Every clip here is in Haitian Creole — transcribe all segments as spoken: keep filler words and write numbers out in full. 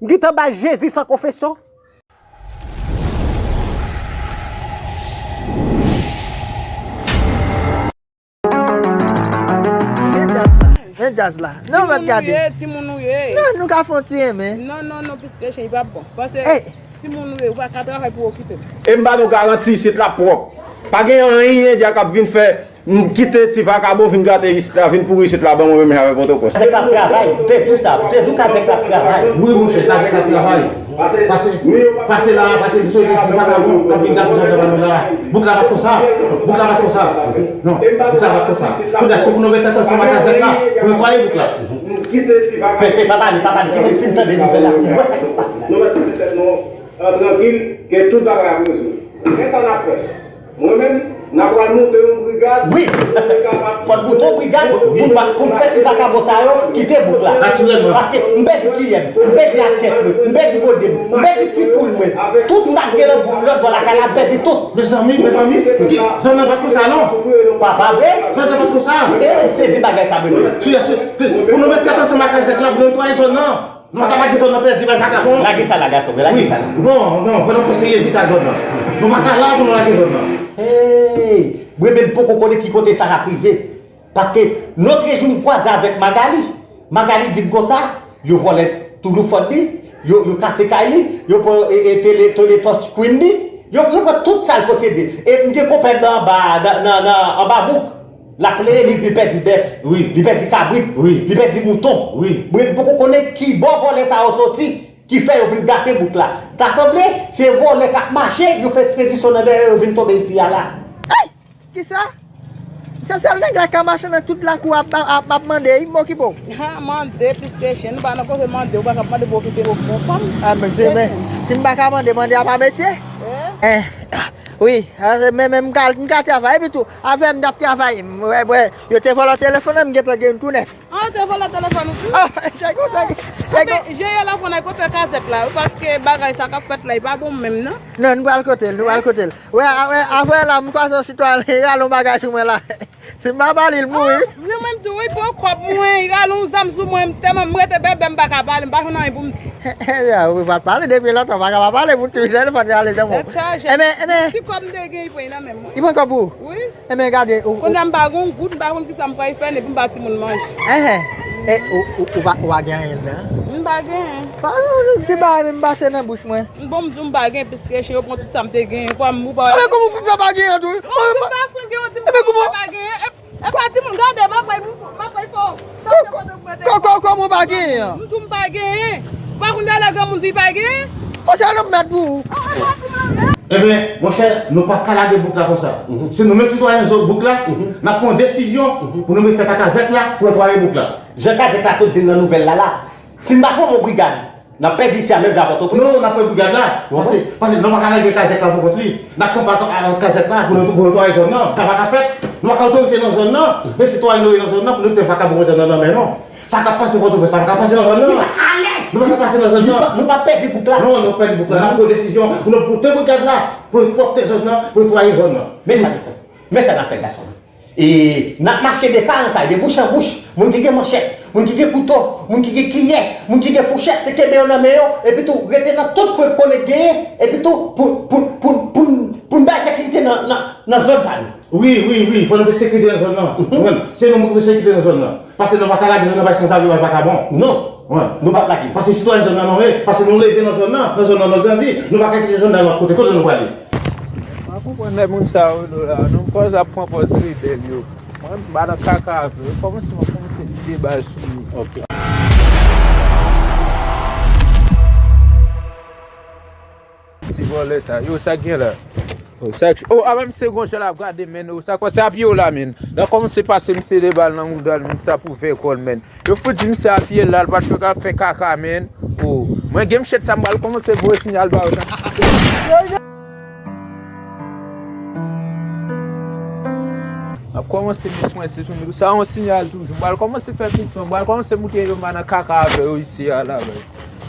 M gentan bay Jezi san konfesyon. Men djaz la. Men djaz la. Non, mèt gade. Timoun ou ye, timoun ou ye. Non, nou ka fè yon ti renmen. Non, non, non, piske chen, li p ap bon. Paske timoun ou ye, ou pa ka travay pou okipe m. E m ba nou garanti, isit la pwòp. Pa gen anyen endya k ap vin fè, m kite ti vakabon vin gate isit la, vin pouri isit la, ban mwen menm jan avèk Pòtoprens. Kazèk la ap travay, m te di w sa, m te di w kazèk la ap travay. Wi, monchè, kazèk la ap travay. Pase, pase la, pase sou ti vakabon k ap vin gate jardin pa nou la. Bouk la pa t konsa. Bouk la pa t konsa. Non, bouk la pa t konsa. Kounye a, se pou nou met tèt ansanm ak kazèk la, pou netwaye bouk la. Pe, pe, pa pale, pa pale. Kite m fin tande nouvèl la pou m wè sa k ap pase la. Nou mèt kite tèt nou, an, trankil, ke tout bagay ap rezoud. Men sa n ap fè. Mwen menm, n a pral moute yon brigad. Wi. Fò n moute yon brigad pou n pa, pou n fè ti vakabon sa yo kite bouk la. Natirèlman. Paske m pèdi kliyè m, m pèdi asyèt mwen, m pèdi gode m, m pèdi ti poul mwen. Tout sa k gen nan bouk lòt bò lakay la, m pèdi tout. Mezanmi, mezanmi, ki, zòn nan pa t konsa non. Papa vre? Zòn nan pa t konsa. E, m sezi bagay sa mwen menm. Pou nou met tèt ansanm ak kazèk la, pou nou netwaye zòn nan. Nou pa ka lage zòn nan pèdi bay vakabon. Lage sa la, gason mwen, lage sa la. Non, non, fò nou kontinye ezite ak zòn nan. Nou pa ka la pou nou lage zòn nan. Hey! Mwen menm poko konnen ki kote sa ap rive. Paske lòt jou m kwaze avèk Magali. Magali di m konsa, yo vòlè touloufòn li, yo, yo kase kay li, yo pran, e, e, tele, tele touch screen li, yo, yo pran tout sa l posede. E m gen konpè m nan anba, nan, nan, nan anba bouk. L ap plede, li di l pèdi bèf, wi, li pèdi kabrit, wi, li pèdi mouton. Wi. Mwen, m poko konnen ki bò vòlè sa yo soti, ki fè yo vin gate bouk la. Ta sanble, se vòlè k ap mache, yo fè ekspedisyon nan dèyè yo, yo vin tonbe isi a la. Ay! Kisa? Se sèl nèg la k ka mache nan tout lakou ap, ap, ap mande, wi, m okipe w. Ha, mande, piske chen, nou pa nan koze mande, ou pa ka mande pou okipe yon bon fanm. A, men se, men, si m pa ka mande, mande a pa metye? Eh? Eh, wi, a, se, men, men, m ka, m ka travay, epi tou, avè m t ap travay. M wè, wè, yo te vòlò telefòn nan, m gentan gen youn tou nèf. Ah, yo te vòlò telefòn ou tou? Ah, te gon, te gon, te gon. Enben, jeye la fò n al kote kazèk la, wi, paske bagay sa k ap fèt la, e pa bon menm, non. Non, nou pral kote l, nou pral kote l. Wè, a, wè, avè la, m kwaze yon sitwayen, li rale yon bagay sou mwen la. Si m pa ba li, l mouri. Ah, mwen menm tou, wi, pran kòb mwen, li rale yon zam sou mwen, m tèlman m rete bèbè, m pa ka pale, m pa jwenn anyen pou m di. Ya, ou pa t pale depi lontan, ou pa ka pa pale pou ti telefòn rale nan men w. Tèt chaje. Enben, enben. Ti kòb m te gen, li pran nan men mwen. Li pran kòb ou? Wi. Enben, gade, ou, kounye a m pa gen yon goud, m pa konn kisa m pral fè, epi m ba timoun manje. Enhen. E, ou, ou, ou pa, ou pa gen anyen ladan? M pa gen. Pa, ti bagay menm pase nan bouch mwen. Bon, m di w m pa gen, piske chen yo pran tout sa m te gen. Kwa m, ou pa wè. Enben, kòman w fin fè pa gen an tou? Bon, m pa fin gen, w di m pa gen. E, e pa di moun gade, m ap bay, m ap bay fò. Kò, kò, kò, kòman w pa gen an? M di w m pa gen. Ou pa konn talè granmoun di l pa gen? Monchè, l ap mèt pou ou. Enben, monchè, nou pa ka lage bouk la konsa. Se nou menm sitwayen zòn bouk la, n ap pran yon desizyon pou nou met tèt a kazèk la, pou netwaye bouk la. Jan kazèk la sot di n nan nouvèl la la, si n pa fòme yon brigad, n ap pèdi isi a menm jan Pòtoprens. Non, n ap fè brigad la. Paske, paske nou pa ka lage kazèk la pou kont li. N ap kanpe ak, ak kazèk la pou nou, pou netwaye zòn nan. Sa pa ka fèt. Nou pa ka otorite nan zòn nan. Men sitwayen nou ye nan zòn nan pou nou te vakabon zòn nan nan men nou. Sa k ap pase Pòtoprens, sa pa ka pase nan zòn nan. Li pa alèz. Nou pa ka pase nan zòn nan. Nou pa, nou pa pèdi bouk la. Non, nou pèdi bouk la. N ap pran desizyon pou nou pote brigad la, pou nou pwòpte zòn nan, pou netwaye zòn nan. Men sa n ap fè. Men sa n ap fè, gason. E n ap mache de kay an kay, de bouch an bouch. Moun ki gen manchèt, moun ki gen kouto, moun ki gen kiyè, moun ki gen fouchèt, se kenbe yo nan men yo, epi tou rete nan tout kwen konnen genyen, epi tou pou, pou, pou, pou, pou n bay sekirite nan, nan, nan zòn pa nou. Wi, wi, wi, fò nou gen sekirite nan zòn nan. Ou konprann? Se nou menm pou gen sekirite nan zòn nan. Paske nou pa ka lage zòn nan bay sanzave, bay vakabon. Non. Wi. Nou p ap lage. Paske sitwayen zòn nan nou ye, paske nou leve nan zòn nan, nan zòn nan nou grandi, nou pa ka kite zòn nan lòt kote. Kote nou prale? M pa konprann lè moun sa yo la, non, pòz ap pran pòz rebèl yo. Mwen, m pa nan kaka avè yo. Kòmanse, mwen kòmanse vide bal sou yo. Ok. Ti vòlè sa. Yo, sa k gen la? Oh, sa k, oh, a, menm se gon jan l ap gade, men. Oh, sa k, se apiye w la, men. Nan kòmanse pase misye de bal nan mouda l, men, sa pou fè kò l, men. Yo fout di misye apiye la, l pa t fè ka, fè kaka, men. Oh, mwen gen m chèt sa, m pral kòmanse voye sinyal ba yo sa. Ap kòmanse misye, se sou sa yon sinyal toujou. M pral kòmanse fè piston, m pral kòmanse moutre yo m pa nan kaka avè yo isi a la, men.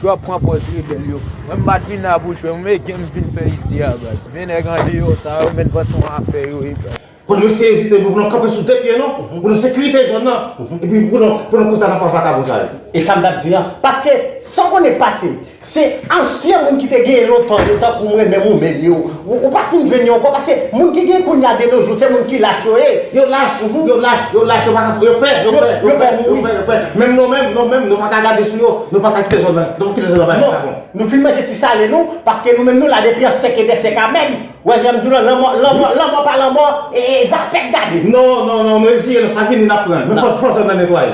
Yo ap pran pòz rebèl yo. Mwen m pa t vin la pou jwe, mwen gen m vin fè isi a, baz. Men nèg andeyò sa yo, men vann se yon afè yo ye, baz. Fò nou eseye ezite pou nou kanpe sou de pye nou, pou nou sekirite zòn nan, epi pou nou, pou nou konsa nan fè vakabon sa yo. E sa m t ap di an. Paske, san konnen k pase, se ansyen moun ki te genyen lontan yo, tankou mwen menm ou menm yo. Ou, ou pa fin jwenn yo ankò, paske moun ki gen kounye a de nos jours, se moun ki lach yo ye. Yo lach, yo lach, yo lach, yo pa ka, yo pè, yo pè, yo pè, yo pè, yo pè. Menm nou menm, nou menm, nou pa ka gade sou yo, nou pa ka kite zòn nan, nou pa kite zòn nan bay vagabon. Nou fin manje ti sale nou, paske nou menm nou la depi an syèk e dè syèk amèn. Wè, jan m di w lan, lanmò, lanmò, lanmò pa lanmò, e, e, zafè k gade. Non, non, non, nou reziye, non, sa vini n ap pran. Men fòs, fòs zòn nan netwaye.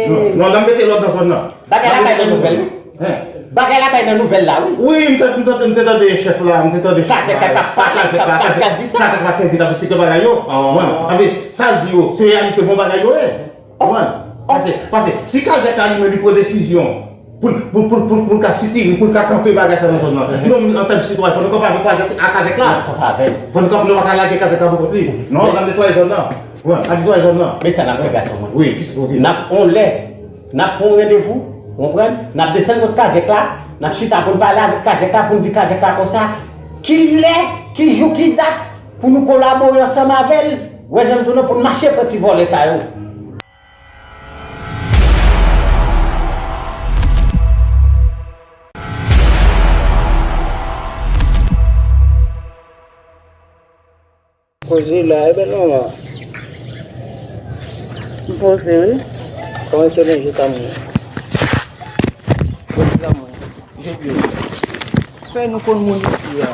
Non, non, n ap mete lòd nan zòn nan. Bagay la bay nan nouvèl, wi. Bagay la bay nan nouvèl la, wi. Wi, m te, m te, m te tande chèf la, m te tande chèf la. Kazèk la t ap pale, kazèk la t ap di sa. Kazèk la t ap di la, site bagay yo. Mwen, anvi, sa l di yo, se reyalite bon bagay yo ye. Konprann? Pase, pase, si kazèk la li menm li pran desizyon pou, pou, pou, pou, pou l ka sitire, pou l ka kanpe bagay sa nan zòn nan. Nou, an tèm sitwayen, fò nou kanpe avèk kazèk, a kazèk la. Fò nou kanpe, nou pa ka lage kazèk la pou kont li. Non, n ap netwaye zòn nan. Konprann? N ap netwaye zòn nan. Men sa n ap fè, gason mwen. Wi, kisa pou gen? N ap, on lè, n ap pran yon randevou, ou konprann? N ap desann kot kazèk la, n ap chita pou n pale avèk kazèk la, pou n di kazèk la konsa, ki lè, ki jou, ki dat, pou nou kolabore ansanm avè l, wè jan m di w lan, pou n mache pran ti vòlè sa yo. Poze la, e bèl manman. M poze, wi. Kòman se menm jou sa mwen? Poze la mwen. Jodi. Fè nou konn moun isi a.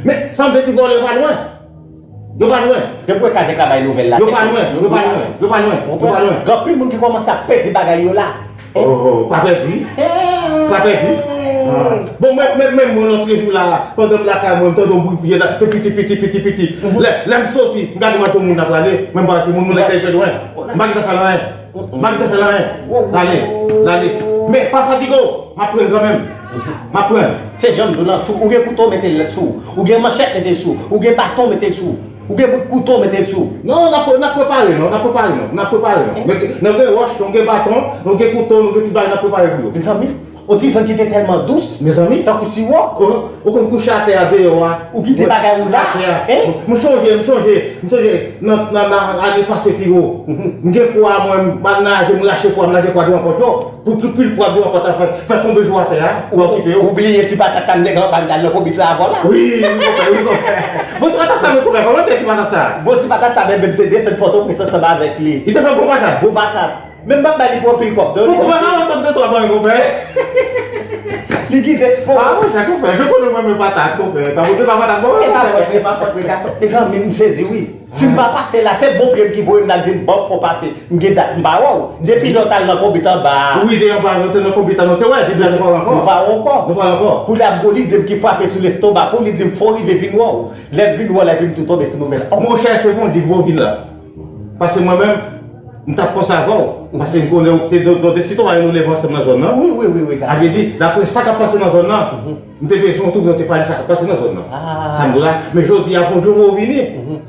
Men, sanble ti vòlè pa lwen. Yo pa lwen. Depi w wè kazèk la bay nouvèl la, yo pa lwen, yo pa lwen, yo pa lwen, yo pa lwen. Gen anpil moun ki kòmanse ap pèdi bagay yo la. Oh, pa pèdi. Pa pèdi. Bon, mwen, mwen, mwen, mwen, lòt jou la, pandan m lakay mwen, m tande yon bri pye la, te piti, piti, piti, piti. Lè, lè m soti, m gade m wè yon moun ap prale, mwen m pa wè ki moun, moun nan te pè lwen. M pa gentan fè l anyen. M pa gentan fè l anyen. L ale, l ale. Men, pa fatige w, m ap pran l kanmenm. M ap pran l. Se jan m di w lan, si w gen kouto, mete l sou ou. Ou gen manchèt, mete l sou ou. Ou gen baton, mete l sou ou. Ou gen bout kouto, mete l sou ou. Non, n ap, n ap prepare nou, n ap prepare nou, n ap prepare nou. Nou gen, nou gen wòch, nou gen baton, nou gen kouto, nou gen tout bagay, n ap prepare pou yo. Mezanmi, yon ti zòn ki te tèlman dous, mezanmi, tankou siwo. Ou, ou konn kouche atè a deyò a. Ou kite bagay ou la. Atè a. M sonje, m sonje, m sonje nan, nan, nan ane pase pi wo. M gen pwa mwen, m al naje, m rache pwa, m lage pwa devan pòt yo. Pou tout pil pwa devan pòt la fè, fè tonbe jou atè a, pou okipe yo. Ou bliye ti patat la m te gen anba m t al nan konbit la avè w la. Wi, wi, konpè, wi, konpè. Bon, ti patat sa, men konpè, kòman te ti patat sa? Bon, ti patat sa, men, men m te desann Pòtoprens ansanm avèk li. Li te fè bon patat? Bon patat. Men m pa t bay li pou anpil kòb, non. Bon, konpè, pa ban kòb de twa ban, konpè. Li kite. Bon. Ah, monchè, konpè, je connais mwen men patat, konpè. Pa pote pa patat, bon, e pa fòt, e pa fòt, men gason. Mezanmi, m sezi, wi. Si m pa pase la, se bon pye m ki voye m la, di m, "Bòb, fò w pase." M gen dat m pa wè w. Depi lè w t al nan konbit anba a. Wi, te anba, nou te nan konbit la, nou te wè, depi la, nou pa wè ankò. Nou pa wè ankò. Nou pa wè ankò. Koulye a m gon lide m ki frape sou lestomak ou, li di m, "Fò w rive vin wè w." Lè m vin wè w la, epi m tou tonbe sou nouvèl. Monchè, se bon di gwo vil la. Paske mwen menm, m t ap panse avè w. Paske m konnen w te, de, de, de sitwayen nou leve ansanm nan zòn nan. Wi, wi, wi, wi. Sa vle di, daprè sa k ap pase nan zòn nan, m te bezwen w tou pou nou te pale sa k ap pase nan zòn nan. Sa m di w la, men jodi a, bonjou, w vini.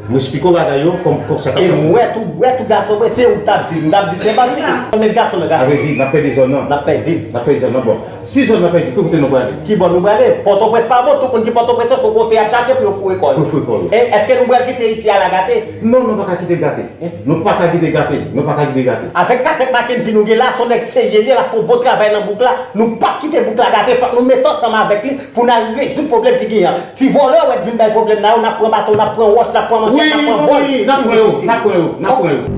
M esplike w bagay yo kòm, kòm sa k ap pase. E m wè tou, wè tou gason mwen, se ou k t ap di. M t ap di se manti. Mwen gason nan gason. Sa vle di, n ap pèdi zòn nan. N ap pèdi. N ap pèdi zòn nan, bon. Si zòn nan pèdi, ki kote nou prale? Ki bò nou prale? Pòtoprens pa bon, tout moun ki Pòtoprens se sou kote y ap chache pou yo foure kò yo. Pou yo foure kò yo. E èske nou pral kite isi a la gate? Non, nou pa ka kite l gate. Nou pa ka kite l gate. Nou pa ka kite l gate. Avèk kazèk Mackendy nou gen la, se yon nèg serye li ye, l ap fè yon bon travay nan bouk la. Nou p ap kite bouk la gate, fòk nou mete ansanm avèk li. Pou n al rezoud pwoblèm ki genyen an. Ti vòlè w wè k vin bay pwoblèm nan yo, n ap pran baton, n ap pran wòch, n ap pran manchèt, n ap pran vòl. Wi, wi, n ap pran yo, n ap pran yo, n ap pran yo.